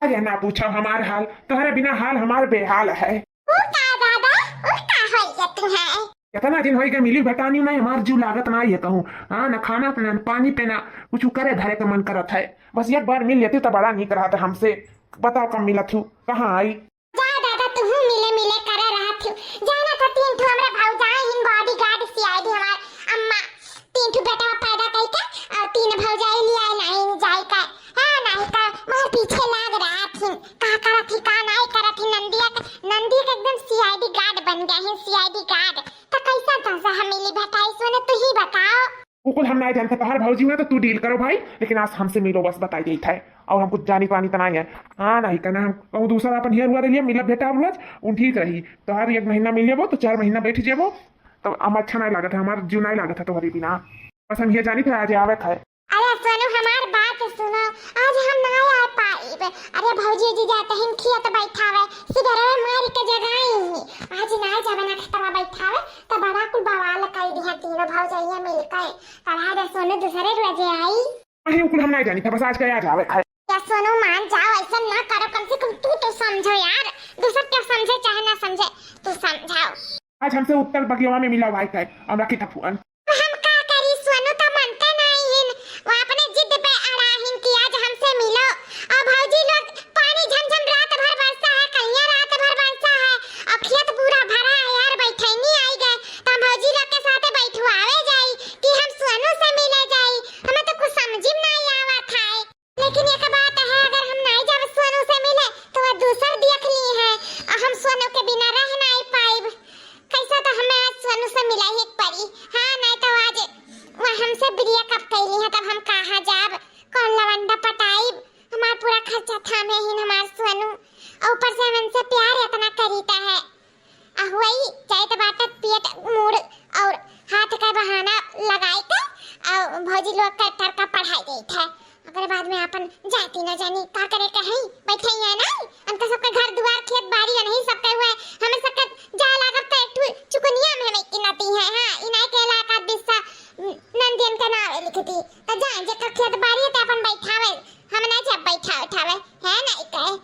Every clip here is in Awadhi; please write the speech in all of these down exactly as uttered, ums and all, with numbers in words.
अरे ना पूछो हमार हाल, तोहरे बिना हाल हमार बेहाल है। ऊ का दादा, ऊ का होइया तुहैं? केतना दिन होइगा मिली भेटानी नहीं, हमार जीव लागत नाहीं है कहूँ। हाँ, ना खाना पीना, ना पानी पीना, कुछ करे धरे के मन करत है। बस एक बार मिल लेती तो बड़ा नीक रहत हमसे। बताओ कब मिलत हूँ, कहाँ आई? जा दादा, तुहूँ मिले मिले करे रहत हूँ। जाना था तीन ठो हमरे भौजाई हिन bodyguard C I D हमार अम्मा। तीन ठो बेटवा पैदा कइके और तीन भौजाई लियाए नाहीं जाए का। हाँ, नाहीं का, मोर पीछे लाग रहत हिन। का करत ही, का नाहीं करत ही, नंदिया के, नंदिया के एकदम C I D guard बन गए हैं, C I D guard। तो कैसा तोहसे हम मिली भेटाई, सोनू तू ही बताओ। उ कुल हम नाहीं जानते, तोहार भौजी हुआ तो तू deal करो भाई, लेकिन आज हमसे मिलो बस, बताई देत है। और हम कुछ जानी पानी तो नाहीं है। हाँ, नाहीं कहना हम कहूँ दूसरा अपन हियर हुआ दे लिया, मिलब भेटाब रोज, उन ठीक रही। तोहार एक महीना मिल जाबो तो चार महीना बैठ जाबो, तो हम अच्छा नाहीं लागत है, हमार जीव नाहीं लागत है तोहरी बिना। बस हम ये जानी थे आज आवे थे। अरे सोनू, हमार बात सुनो, आज हम ना आ पाइब। अरे भौजी जी जाते हैं खेत बैठावे, सुबह मार के जगाई ही। आज ना जावे ना खेतवा बैठावे, तो बड़ा कुल बवाल कर दिया तीनों भौजैया मिलके। तब आज सोनू दूसरे रोजे आई। अरे उ कुल हम ना जानी था, बस आज का आ जावे खाए। या सोनू मान जाओ, ऐसा ना करो, कम से कम तू तो समझो यार, दूसर क्या समझे चाहे ना समझे, तू समझाओ। आज हमसे उत्तर बगियावा में मिला भाई खाए, हम रखी था फोन। हम का करी, सोनू तो मनते नाहीं हिन, वो अपने जिद पे अड़ा हिन कि आज हमसे मिलो। और भौजी लोग पानी झमझम रात भर बरसा है, कहिया रात भर बरसा है, और खेत पूरा भरा है यार, बैठैनी आई गए, तो हम भौजी लोग के साथे बैठवावे जाई कि हम सोनू से मिले जाई। हमें तो कुछ समझ में नाहीं आवत है। लेकिन एक बात है, अगर हम नाहीं जाब सोनू से मिले, तो वह दूसर देख ली है, और हम सोनू के बिना रह नाहीं पाइब। कैसा तो हमें आज सोनू से मिला ही पड़ी। हाँ, नाहीं तो आज वह हमसे breakup कैली है, तब हम कहाँ जाब, कौन लवंडा पटाइब? हमार पूरा खर्चा थामे ही हमार सोनू, और ऊपर से हमसे प्यार इतना करीता है। आ हुई जाइत बाटे पेट मूड़ और हाथ का बहाना लगाई के और भौजी लोग के टरका पढ़ाई देत है। ओकरे बाद में अपन जाति न जानी का करे के है, बैठे ही है ना। उनका सबके घर दुआर खेत बाड़ी नहीं सबके हुए, हमें सबके जाए लागब तो एक ठो चुकुनिया में हमें किनती है। हाँ, इनाई के लायक आदमी सा नंदियन के नावे लिख दी, तो जाए जेकर खेत बाड़ी है तो अपन बैठावे, हम ना जब बैठा उठावे है ना। इकाए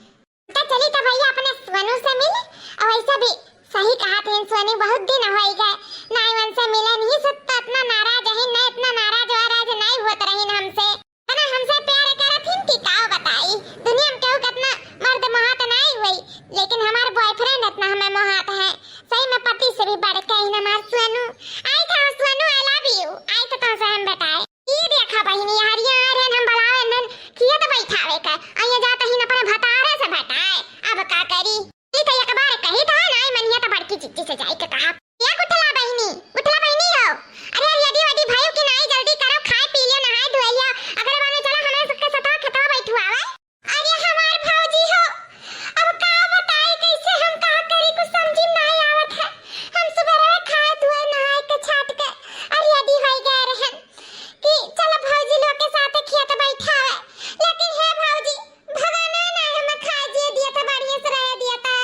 तो चली तो भैया अपने सोनू से मिले। और वैसे भी सही कहा थे सोनू, बहुत दिन हो गए ना उनसे मिले, नहीं सब तो इतना नाराज है, ना इतना नाराज वाराज नहीं होत रही हमसे। इतना हमसे प्यार करत हिन कि का बताई, दुनिया में केहू कितना मर्द मोहात नहीं हुई, लेकिन हमार boyfriend इतना हमें मोहात है। सही में पति से भी बढ़ के ही हमार सोनू। आई था सोनू, I love you, आई तो तुमसे हम बताए। ई देखा बहिनी, हरिया आ रहन, हम बुलावे रहन, खेत बैठावे के। आ ये जात ही अपने भतारे से भेटाए, अब का करी? ई तो एक बार कही था ना, ई मनिया तो बड़की चिच्ची से जाए के कहा। या गुठला बहिनी, गुठला बहिनी हो। अरे, अरे, ready, ready भयो कि नाई, जल्दी करो, खाए पी लियो, नहाए धोए लियो। अगर बाद में चला, हमें सबके सतवा खेतवा बैठुआवे। अरे हमार भौजी हो, अब का बताई, कैसे हम का करी, कुछ समझी में नाई आवत है। हम सुबह खाए धुए नहाए के छाट के अरे ready होई गए रहन कि चलो भौजी लोग के साथ खेत बैठावे, लेकिन हे भौजी, भगवान ना हमें खाए जिए दिया था, बढ़िया से रहे दिया था।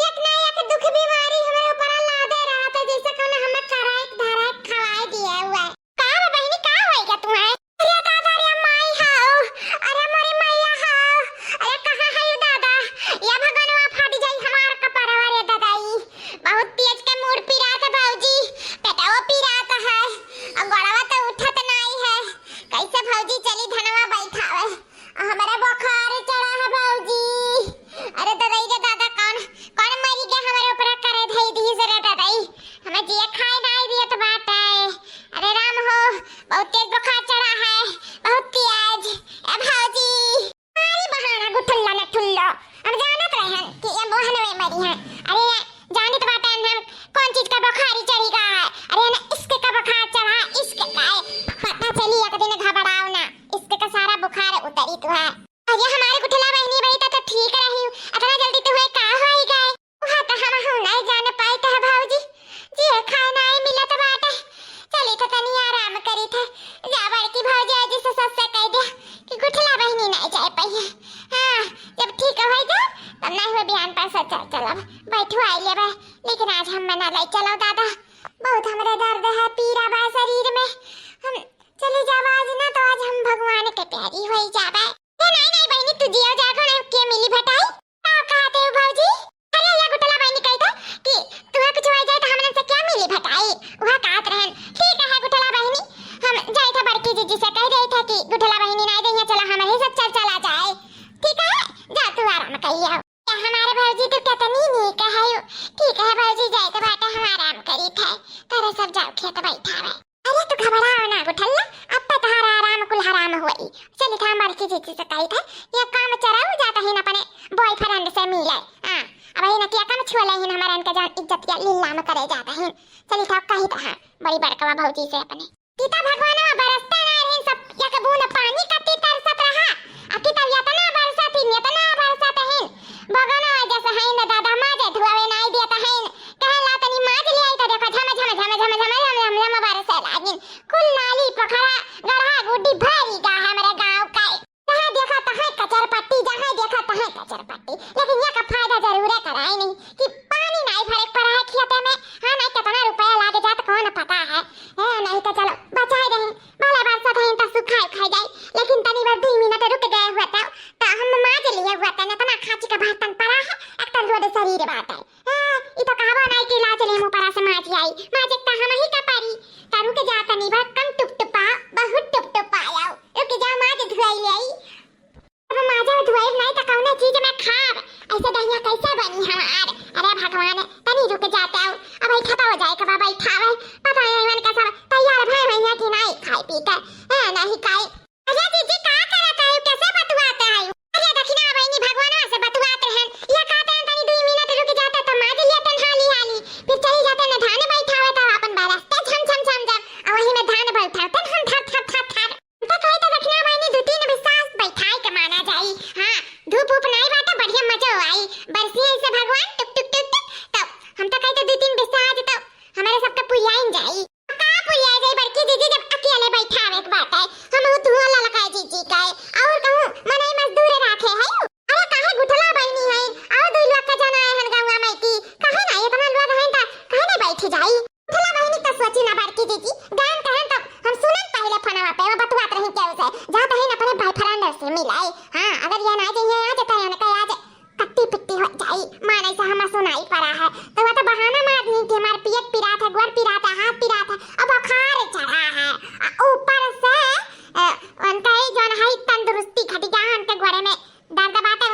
एक ना एक दुख बीमारी हमारे ऊपर लादे रहा था, जैसे कौनो हमें कराए धराए खवाए दिए हुए। का बा बहिनी, का होइगा तुम्हारे? अरे दादा रे माई हाओ, अरे मोरी मैया हाओ, अरे कहाँ है यू दादा? या भगवानवा फाट जाई हमार कपड़वा रे दादा, ई बहुत तेज के मूड़ पिरात है भौजी, पेटवा पिरात है, और गोड़वा तो उठत नाई है, कैसे भौजी चली धनवा बैठावे? आ हमरा बुखार चढ़ा है भौजी। अरे ददाई रे दादा, कौन, कौन मरी गया हमारे ऊपर करे धई दी से रे ददाई। हमें जिए खाए नाई दिए तो बात है। अरे राम हो, बहुत तेज बुखार चढ़ा है, बहुत तेज। ए भौजी। अरे बहाना गुठुल्ला न ठुल्लो। हम जानत रहन कि ये मोहन में मरी है। अरे ये जानत बाटन हम कौन चीज का बुखारी चढ़ी गा है। अरे ना इश्क का बुखार चढ़ा, इश्क का है। पता चली एक दिन घबराओ ना। इश्क का सारा बुखार उतरी तो है। अरे हमारे गुठला बहिनी बहिता तो ठीक रही, इतना जल्दी तुम्हें का होई गए? वहाँ तो हम हूँ नहीं जान पाए थे भौजी, जिए खाए नहीं मिलत बाटे। चली थे तनी आराम करी थे, जा बड़की भौजी जी से सस से कह दे कि गुठला बहिनी नहीं जाए पाई है। हाँ, जब ठीक हो जाओ तब नहीं हुए बिहान पर से चल चलब, बैठो आई लेबे, लेकिन आज हम मना ले चलो दादा, बहुत हमरे दर्द है, पीरा बा शरीर में, हम चली जाब आज ना तो आज हम भगवान के प्यारी होई जाबे। ए नाई नाई बहिनी, तू जियो जागो ना, गुठला बहिनी नाहीं जइहैं, चला हमरे सब चल चला जाए। ठीक है, जा तू आराम करिया। हमारे भौजी तो कितनी नीक है। ठीक है भौजी, जाए तो बाटे, हम आराम करी थे, तोरे सब जाओ खेत बैठावे। अरे तू घबराओ ना गुठला, अब तो तोहार आराम कुल हराम होई। चली था बड़की जीजी से कही थे, ये काम चराऊ जाता ही अपने boyfriend से मिले। हाँ, अब ये नकिया काम छुअले ही हमारा इनका जान इज्जत या लीलाम करे जाता ही। चली था कही था बड़ी बड़कवा भौजी से अपने। कि त भगवानवा बरसते ना रहिन, सब एक बूंद पानी कती तरसत रहा। आ कि तब एतना बरसत हिन, एतना बरसत हिन, भगवानवा जस हइन दादा माजे धुआवे नाई देत हइन। कहे ला तनी माज लियाई त देखो झम झम झम बरसे लागिन। कुल नाली पोखरा गढ़ा गुड्डी भरी गा हमरे गाँव का। जहाँ देखा तहाँ कचर पट्टी, जहाँ देखा तहाँ कचर पट्टी। लेकिन ये का फायदा जरूरे कराए नहीं कि पानी नाई भरे के पड़ा है खेते में। हाँ, नाई कितना रुपया लागे जात कौन पता है। ए, नाई तो चलो बचाए रही, भले बरसत है तो सुखाए खाए जाए, लेकिन तनी भर दो मिनट रुक गए हुए तो, तो हम माज लिए हुए तो इतना खांची का बर्तन पड़ा है, एक तो लोड शरीर बात है। हाँ, ई तो कहबो नाई कि ला चली हम ऊपरा से माज आई, माज एक तो हम ही का परी। तो रुक जा तनी भर कम टुपटुपा, बहुत टुपटुपा आओ, रुक जा माज धुआई ले आई। अब माजा धुआइब नाई त कौनो चीज में खाब। ऐसे दहिया कैसे बनी हमार? अरे भगवान, तनी रुक जाते हो। अब ई खतम हो जाए, कब बैठावे? पता नहीं मन का सब तैयार भय भैया कि नाई खाए पी के। ए, नहीं खाए। अरे जीजी, का करत है? कैसे बतुआते है? अरे दक्षिणा बहिनी भगवान से बतुआते हैं। ये कहते हैं तनी दो मिनट रुक जाते तो माज लिया तन हाली हाली। फिर चली जाते न धान बैठावे तो अपन बरसते झम झम झम झम। और वही में धान बैठाते हम थर थर थर थर। त कहे त दक्षिणा बहिनी दू तीन बिस्सास बैठाई के माना जाई। हाँ, धूप ऊप नाई बाटे, बढ़िया मजो आई। बरसी ऐसे भगवान टुक टुक टुक टुक। तब हम त कहे त दू तीन बिस्सास तो हमारे सबके पुरियाइन जाई। का पुरिया जाई बड़की दीदी, जब अकेले बैठावे के बाटे। हम हूँ तू ललका जीजी का है। और कहूँ मनई मजदूर राखे है। अरे काहे गुठला बहिनी है? और दू लोग का जना है हन गौवा में की। काहे ना इतना लोग हैं त काहे ना बैठ जाई? गुठला बहिनी त सोची ना बड़की जीजी, गायन कहन तब हम सुनन पहले फोनवा पे, वो बतुआत रही केहू से, जात है अपने boyfriend से मिलाई। हाँ, अगर ये ना जाइए आज तो इनका आज कत्ती पिट्टी हो जाई, माने से हमें सुनाई पड़ा है। तो वो तो बहाना मार दी कि हमार पियत पिरात है, गोड़ पिरात है, हाथ पिरात है, अब बुखार चढ़ा है। आ, ऊपर से, अ, उनका ही जौन है तंदुरुस्ती घट गया है, उनके गोड़े में दर्द बाटे,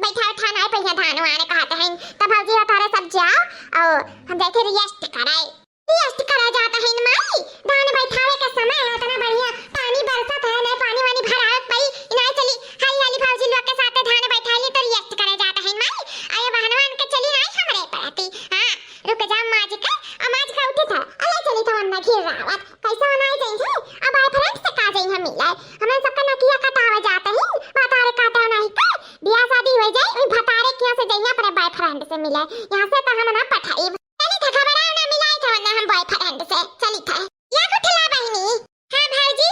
बैठा उठा नाई पइहे धान वाने कहत हैं। तब भौजी हो तोरे सब जाओ और हम जाके rest कराए। Rest करे जात हैं माई, धान बैठावे के समय है, इतना बढ़िया पानी बरसत है, नहीं पानी वानी भरावे के पड़ी, नहीं चली हाली हाली भौजी लोग के साथे धान बैठाई ली तो rest करे जात हैं माई। अरे बहनवन के चली नाई हमरे पड़ती। हाँ, रुक जा माज के, आ माज के उठी था, अले चली था वन्ना घिर रावत। कैसे बनाए जाई है? अब boyfriend से का जाई हम मिले? हमें सबका नकिया कटावे जात ही, भतारे काटे नहीं का? बियाह शादी हो जाए, वही भतारे किया से जाइए अपने boyfriend से मिले। यहाँ से तो हम ना पठाई। चली था घबराओ ना, मिलाई था वरना हम boyfriend से। चली था। या गुठला बहिनी। हाँ भौजी।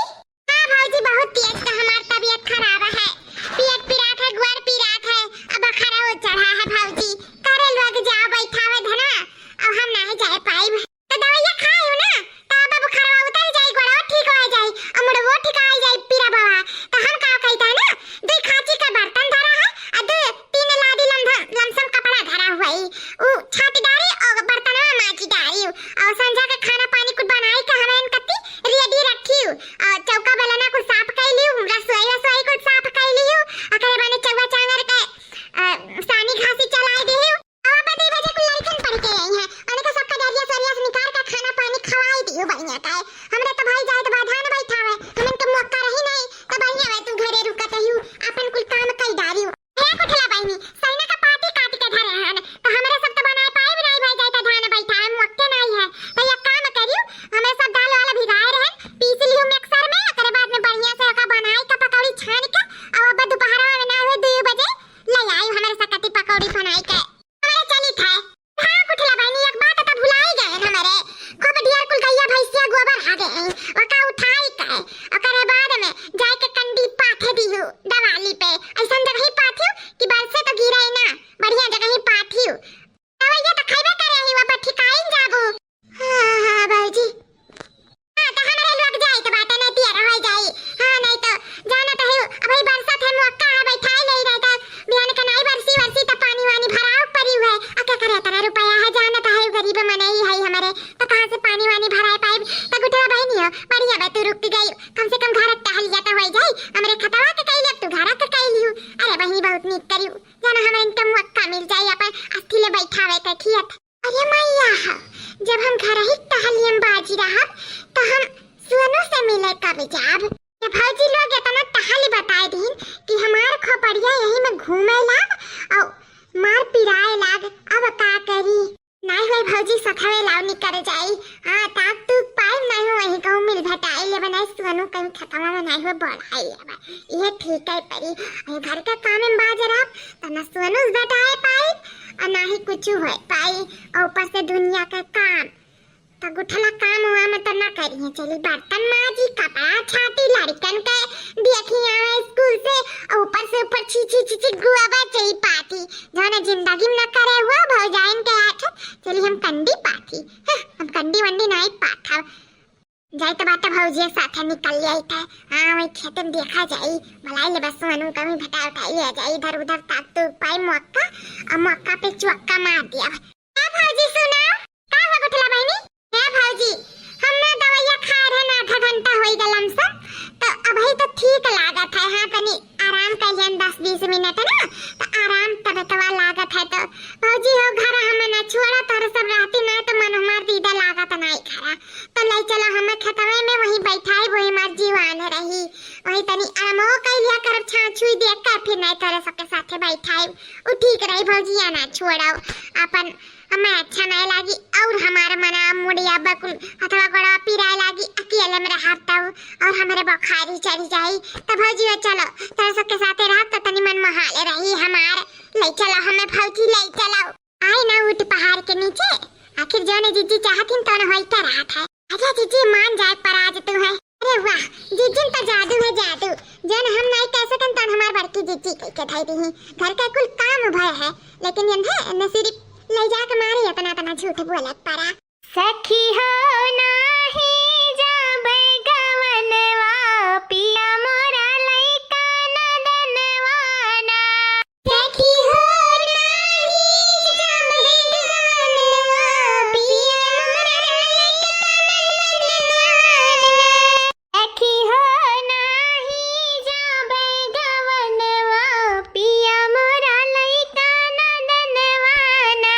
हाँ भौजी, बहुत तेज तो हमार तबीयत खराब है, पेट पिरात है, गोड़ पिरात है, अब बुखार हो चढ़ा है भौजी। करे लोग जाओ बैठावे धना, अब हम नहीं जाए पाइब। तो दवाइया खाए हो ना, तो अब बुखारवा उतर जाई, गोड़वा ठीक हो जाई, और मुड़वो ठीक हो जाई पीरा बाबा। तो हम का कहता है ना, दो खांची का बर्तन धरा है, और दो तीन लादी लमधम, लमसम कपड़ा धरा हुआ है, उ छाट डारी और बर्तनवा माजी डारी, और संझा के खाना पानी कुछ बनाई के हमें कत्ती ready रखी, और चौका बेलना कुछ साफ कर लियो, रसोई वसोई कुछ साफ कर लियो, ओकरे बाद चौवा चांगर के, अ, सानी घासी चलाई दियो। अब दो बजे कुल लड़कन पढ़ के आई हैं, उनके सबका डरिया सरिया से निकाल के खाना पानी खवाई दियो बढ़िया का है। हमरे तो भाई जाए तो बा धान बैठावे, हम इनके मौका रही नहीं, तो बढ़िया है तू घरे रुकत ही, अपन कुल काम कई डारी। हे गुठला बहिनी, सैना का पाती काट के धरे हन, तो हमरे सब तो बनाए पाइब नहीं भाई जाए तो धान बैठावे, मौके नहीं है। तो ये काम करियो, हमें सब दाल वाल भिगाए रहन, पीस लियो mixer में, ओकरे बाद में बढ़िया से ओका बनाई के पकौड़ी छान के, और अब दोपहर में ना हुए दो बजे ले आई हमारे सकती पकौड़ी बनाई के। हमारे चली था। हाँ, गुठला बहिनी, एक बात तो भुलाई गए हमारे। खूब ढेर कुल गैया भैंसिया गोबर आ गए हैं। ओका उठाई के, ओकरे बाद में जाए के कंडी पाथे दिहु दवाली पे। ऐसन जगह ही पाथियो कि बरसे तो गिरे ना, बढ़िया जगह ही पाथियो। दवाइया तो खैबे करे ही, वो पर ठिकाइन जाबू। हाँ, हाँ, भौजी। हाँ, तो हमरे लोग जाई तो बाटे नहीं तिया रह जाई। हाँ, नहीं तो जाना तो है, अबही बरसत है, मौका है, बैठाई ले रहता। बिहान के नाई बरसी, बरसी तो पानी वानी भराव पड़ी हुए। आ क्या करे, इतना रुपया है, जाना तो है, गरीब मनई है हमरे, तो कहाँ से पानी वानी भराए पाइब? तो गुठला बहिनी हो, बढ़िया बा, तू रुक गई, कम से कम घर टहलिया तो हो जाए। अब ये भौजी लोग इतना टहली बताए दीन कि हमार खोपड़िया यही में घूमे लाग और मार पिराए लाग। अब का करी? नाई होई भौजी, सथवे लाव निकर जाई। हाँ, ताक तू पाई नाई हो, वहीं कहूँ मिल भेटाई ले बनाए सुअनु कहीं खतवा में नाई हो बढ़ाई ले बा। ये ठीक है परी, ये घर का काम में बाज रहा, तो ना सुअनु भेटाए पाई और ना ही कुछ हो पाई, और ऊपर से दुनिया का काम तो गुठला काम हुआ में तो ना करिए, चली बर्तन माजी, कपड़ा छाटी, लड़कन के देखी आवे स्कूल से, और ऊपर से ऊपर छी छी छी छी गुआबा चई पाती, जौन जिंदगी में न करे हुआ भौजाइन के हाथ। चली हम कंडी पाती, हं, हम कंडी वंडी नाई पाथब। जाई तो बात भौजी साथे निकल जाई था। हाँ, वही खेत में देखा जाई, भलाई ले बस मनु कमी भटा उठाई ले जाई, इधर उधर ताक तू पाई मौका, और मौका पे चौका मार दिया। ए भौजी सुनाओ, का हो गुठला बहिनी? ए भौजी, हम ना दवाइया खाए रहे ना, आधा घंटा होई गलम सब, तो अबही तो ठीक लागत है। हाँ, तनी आराम कर लियन दस बीस मिनट ना, तो आराम तबे तवा लागत है। तो भौजी हो घर हम ना छोड़ा, तोहरे सब रहती ना तो मन हमार दीदा लागत ना घरा, तो ले चलो हमें खेतवे में, वहीं बैठाई, वही हमार जीवान रही, वही तनी आरामो कर लिया करब, छाँह छुई देख कर फिर नहीं तोहरे सबके साथे बैठाई, उ ठीक रही भौजी, या ना छोड़ो अपन। हमें अच्छा नहीं लागी और हमारे मना मुड़िया बकुल हथवा गोड़वा पिराए लागी, अकेले में रहब तब और हमरे बुखारी चढ़ी जाई। तब भौजी हो चलो, तोरे सबके साथे रहब तो तनी मन मोहाले रही हमार। ले चलो हमें भौजी, ले चलो। आई ना ऊँट पहाड़ के नीचे, आखिर जौन जिज्जी चाहथिन तौन होई का रहत है। अच्छा जिज्जी मान जाए पर आज तू है। अरे वाह, जिज्जिन तो जादू है जादू, जौन हम नहीं कह सकन तौन हमार बड़की जिज्जी कह के धई दी। घर का कुल काम भय है, लेकिन यन्हे न सिर्फ ले जाके मारे इतना इतना झूठ बोलत परा। सखी हो नाही जाबे गवनवा, पिया मोरा लइका नदनवा ना। सखी हो नाही जाबे गवनवा, पिया मोरा लइका नदनवा ना। सखी हो नाही जाबे गवनवा, पिया मोरा लइका नदनवा ना।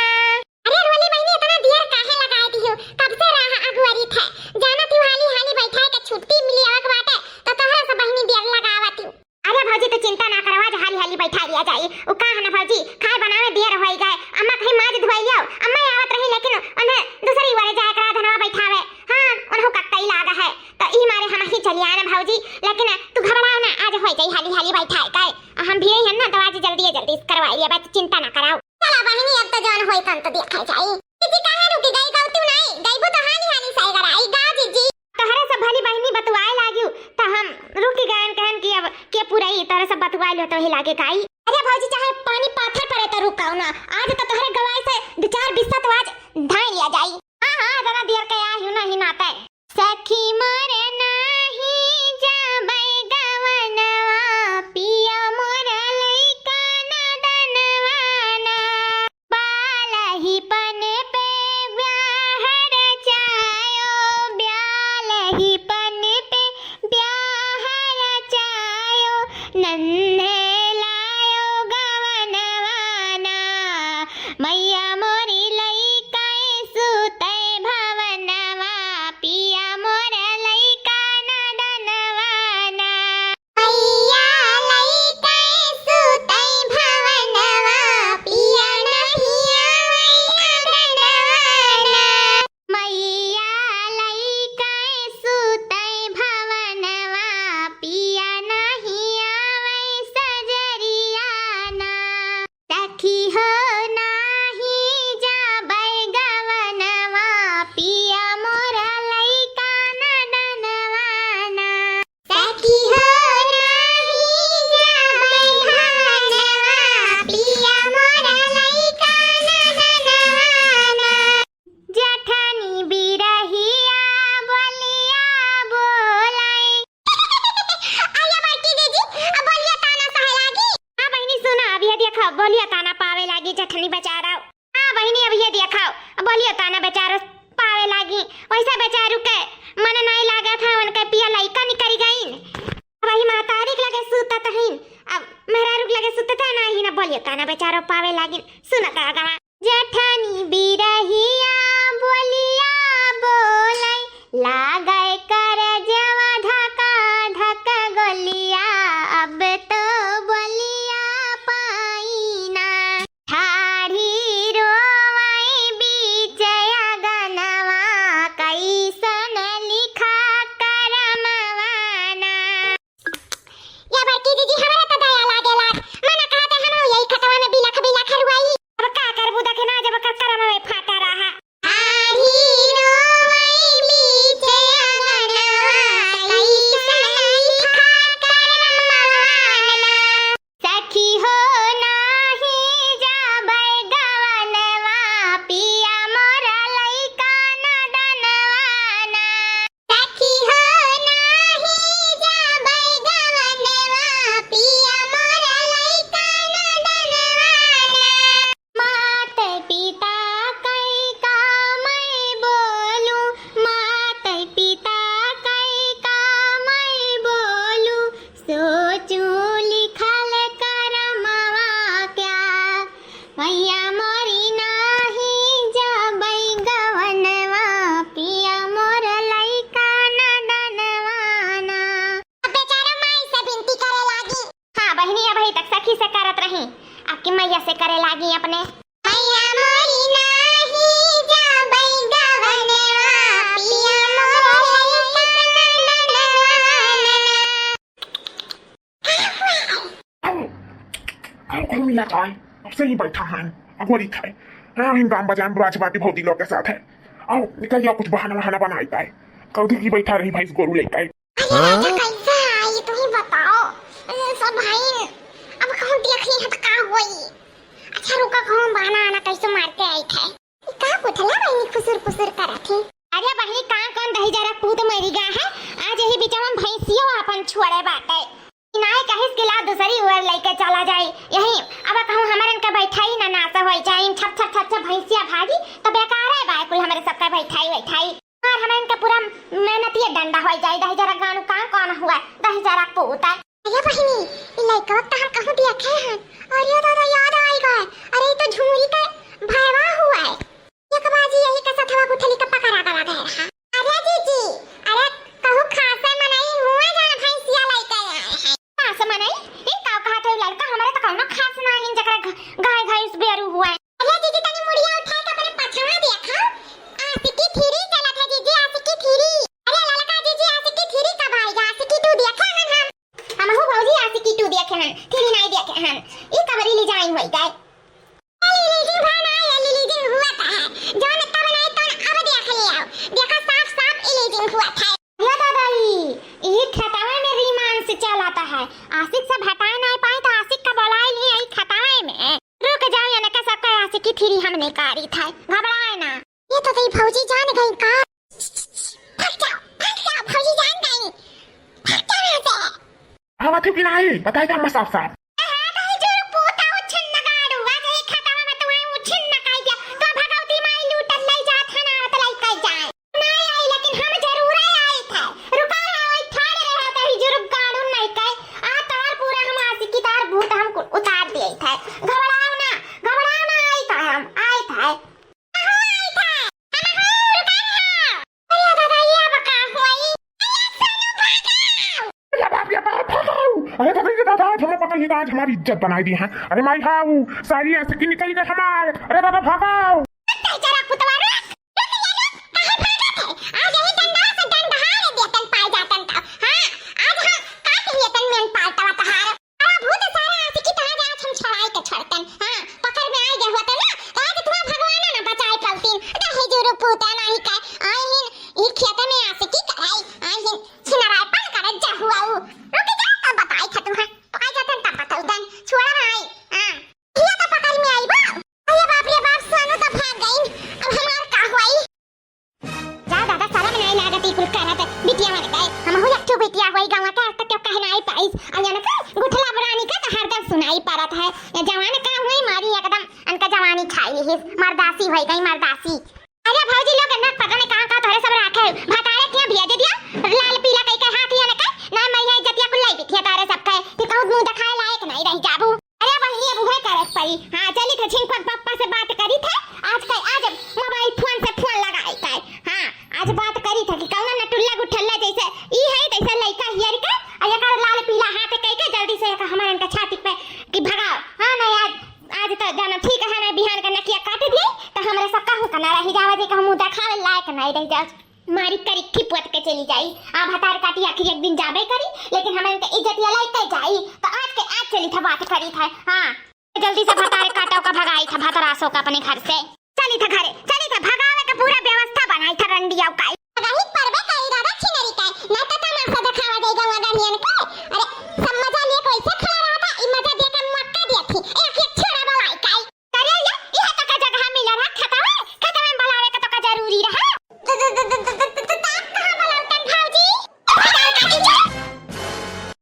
अरे रोली बहिनी, इतना देर काहे लगाए दियो? कब से राह अगुआरी थे। जाना तू हाली हाली बैठाए के छुट्टी मिली आवक बाटे, तो तोहरा सब बहिनी देर लगावत हूँ। अरे भौजी, तू चिंता ना करो, आज हाली हाली बैठा लिया जाई। उ का है ना भौजी, खाए बनावे देर होई गए, अम्मा कहीं माज धोई लियो। अम्मा आवत रही, लेकिन उन्हें दूसरी ओर जाए करा धनवा बैठावे। हाँ, उन्हों कक्कई लागा है, तो ई मारे हम ही चली आए ना भौजी। लेकिन तू घबराओ ना, आज होई जाई हाली हाली बैठाए के। हम भी यही है ना, तो आज जल्दी जल्दी करवाई लिया, बस चिंता ना कराओ। चला बहिनी, अब तो जौन होई तन तो देखा जाई। जिज्जी काहे रुकी गई, गौतू नहीं, गईबू तो हाली हाली सही कराई गा जिज्जी। तोहरे सब भली बहिनी बतुआए लागियो, तो हम रुकी गयन, कहन कि अब के पुरई, तोहरे सब बतुआए लो तो ही लागे गाई। अरे भौजी, चाहे पानी पाथर पड़े तो रुकाओ ना, आज तो तोहरे गवाई से दो चार बिस्सा तो आज धाई लिया जाई। हाँ, हाँ, ज्यादा देर के आहियो नहीं नाते। सखी मोर नाही जाबै गवनवा, पिया मोर लइका नदनवा ना। बालहीपन पे ब्याह रचायो, ब्यालहीपन पे ब्याह रचायो, नन्हे लायो गवनवा ना। मैया मोरी लइका सुतै भवनवा, पिया मोर लइका नदनवा ना। मैया लइका सुतै भवनवा, पिया नहीं आवै अंगनवा ना। मैया लइका सुतै भवनवा, पिया नहीं आवै सजरिया ना। सखी हो नाही जाबै गवनवा, पिया मोर लइका नदनवा ना। सखी हो नाही जाबै गवनवा, पिया मोर लइका नदनवा ना। जठनी बिरहिया बोलिया बोलाई। अरे बड़की दीदी, अब बोलिया ताना सहे लागी। हाँ बहिनी सुना, अब ये देखा, बोलिया ताना पावे लागी जठनी बेचारा। हाँ बहिनी, अब ये देखा, अब बोलिया ताना बेचारो पावे लागी। वैसे बेचारू के मन नहीं लागत है, उनके पिया लइका निकरी गईन। अब वही महतारी के लगे सुतत हईन, अब मेहरारू के लगे सुतत है नहीं ना, बोलिया ताना बेचारो पावे लागिन। सुनत आगवा। जठनी बिरहिया बोलिया बोलै, लागै करजवा धकाई। कि मैया से करे लागी अपने। मैया मोरी नाही जाबै गवनवा, पिया मोरे लइका ननवा। आओ, आओ, आओ, मिला जाए। अब से ही बैठा है, अगोरी खाए। हाँ, हिन गाम बजाए, बुराज बाटी भौजी लोग के साथ है। आओ, निकल जाओ, कुछ बहाना वहाना बनाई जाए। कौदी की बैठा रही भैंस गोरू लेके। अरे राजा, कैसा है ये, तू ही बताओ। अरे सब भाई, अब कहूँ देख ली है तो का होई? अच्छा रुका, कहूँ बहाना आना कैसे मारते आई थे। ई का गुठला बहिनी खुसुर पुसुर करत है? अरे बहिनी, का कौन दही जरा पूत मरी गा है? आज यही बिचवा में भैंसियो अपन छोड़े बाटे। नाई कहिस कि ला दूसरी ओर लेके चला जाई। यही अब कहूँ हमरन के बैठाई ना, नासा होई जाई, छप छप छप छप भैंसिया भागी, तो बेकार है बाय कुल हमरे सबका बैठाई बैठाई। और हमरन के पूरा मेहनतिये डंडा होई जाई। दही जरा गानू का कौन हुआ, दही जरा पूता। अरे बहिनी, ई लइकवा त हम कहूँ देखे हन। अरे दादा, याद आई गए। अरे, ई तो झुमरी के भयवा हुआ है। एक बाजी यही के सथवा गुठली के पकड़ा गवा गए रहा। अरे जीजी, अरे कहूँ खासे मनई हुआ जान भैंसिया लइके आए हैं। खास मनई? ई का कहत है लड़का? हमरे तो कौनो खास ना है जकरा घ-, गाय भैंस बेरू हुआ है। अरे जीजी, तनी मुड़िया उठाए के अपने पछवा देखा। आशिकी थ्री चलत है जीजी, आशिकी थ्री। अरे ललका जीजी, आशिकी थ्री कब आएगा? आशिकी टू देखे हन हम। हमहू भौजी आशिकी टू देखे हन, थ्री नाई देखे हन। ई कबरी ले जाई होई गए। Releasing भा ना, ये releasing हुआ था है। जौन तब नहीं तौन अब देख ले आओ। देखा साफ साफ releasing हुआ था। हे दादा, ई, ई खेतवा में रोमांस चलत है। आशिक से हटाए नहीं पाए तो आशिक का बोलाए लिए आई खेतवा में। रुक जाओ, यानी का सबका आशिकी थ्री हमने कारी था। घबराए ना। ये तो तेरी भौजी जान गई का? भाग जाओ, भाग जाओ, भौजी जान गई। भाग जाओ यहाँ से। आवत हो कि नाही? बताई दे हम साफ साफ। ए, हाँ, दही जुरु पूता उछिन्न गाड़ू, आज ही खतवा में तुम्हारी उछिन्न काई दिया। तो भगवती माई लूटन नहीं जात है ना, तो लई कई जाए। नहीं आई, लेकिन हम जरूर आई थे। रुका रहा, वही ठाड़ रहा, दही जुरु गाड़ू नहीं कई। आ तार पूरा हम आशिकी तार भूत हम कु-, उतार दिए थे। घबराओ ना, घबराओ ना, आई था हम, आई था। अरे दादा, ये अब का होई? अरे बाप रे बाप, भागो! अरे दादा, ये दादा, आज हमें पकड़ ली, आज हमारी इज्जत बनाई दी है। अरे माई, हाँ, वो सारी आशिकी निकल गई हमार। अरे दादा, भागो! रुक, जरा कुतवा रुक। रुक, ये रुक, काहे भागत है? आज यही डंडा से डंडा हारे देतन पाए जातन का। हाँ, आज हम काट लेतन मेन पालतवा तहार। अरे भूत सारा आशिकी तहार आज हम छड़ाई के छड़तन। हाँ, पकड़ में आई गए होते ना, तो आज तुम्हारा भगवान ना बचाए पलतीन। दही जुरु पूता नहीं का, आई हिन, ई खेत में आशिकी कराई, आई हिन, छिनराई पन करे जहुआऊ। रुक जा, तब बताई था तुम्हें। आई जातन तब बताऊ दन, छोड़ा भाई। हाँ, ये तो पकड़ में आई बा। अरे बाप रे बाप, सानू तो भाग गई। अब हमार का हुई? जा दादा, शरम नाई लागत ई कुल करत, बिटिया मर गए। हमहू एक ठो बिटिया होई गवा के, आज तक क्यों कह नाई पाइस। और जाने का गुठला बुरानी का तो हरदम सुनाई पड़त है। ये जवान का हुई मारी एकदम, अनका जवानी खाई लिहिस, मर्दासी होई गई, मर्दासी। अरे भौजी लोग, ना पता नहीं कहाँ कहाँ तोहरे सब राखे, भतारे के यहाँ भेज दिया, लाल पीला कई के हाथ ही अनका, ना मरिया इज्जतिया कुल लाई बिटिया तोहरे सब के, कि कहूँ मुँह दिखाए लायक नहीं रह जाबू। अरे बहिनी, अब उहे करे के पड़ी। हाँ, चली थे झिनकुआ के पप्पा से बात करी थे। आज के आज मोबाइल फोन से फोन लगाई थे। हाँ, आज बात करी थे कि कौनो नटुल्ला गुठल्ला जैसे ई है, तैसे लइका हियर के, आ एकर लाल पीला हाथ कई के जल्दी से एक हमारन के छाती पे कि भगाओ। हाँ, नहीं आज, आज तो जाना ठीक है ना, बिहान का नकिया काट दिए, तो हमरे सब कहूँ का ना रही जावा जी, कहूँ मुँह देखावे लायक नहीं रह जाओ। मारी करिखी पोत के चली जाई। आ भतार काटी आखिर एक दिन जाबे करी, लेकिन हमन के इज्जत ये लइके जाई। तो आज के आज चली था बात करी था। हाँ, जल्दी से भतार काटा का भगाई था, भतरासो का अपने घर से। चली था घरे, चली था भगावे का पूरा व्यवस्था बनाई था रंडिया का। भगाई परबे करी दादा छिनरी का, ना तो तमाशा दिखावा देगा वहाँ गनियन के। अरे सब मजा लिए कैसे खड़ा रहा था, ई मजा दे के मौका दिया थी। ए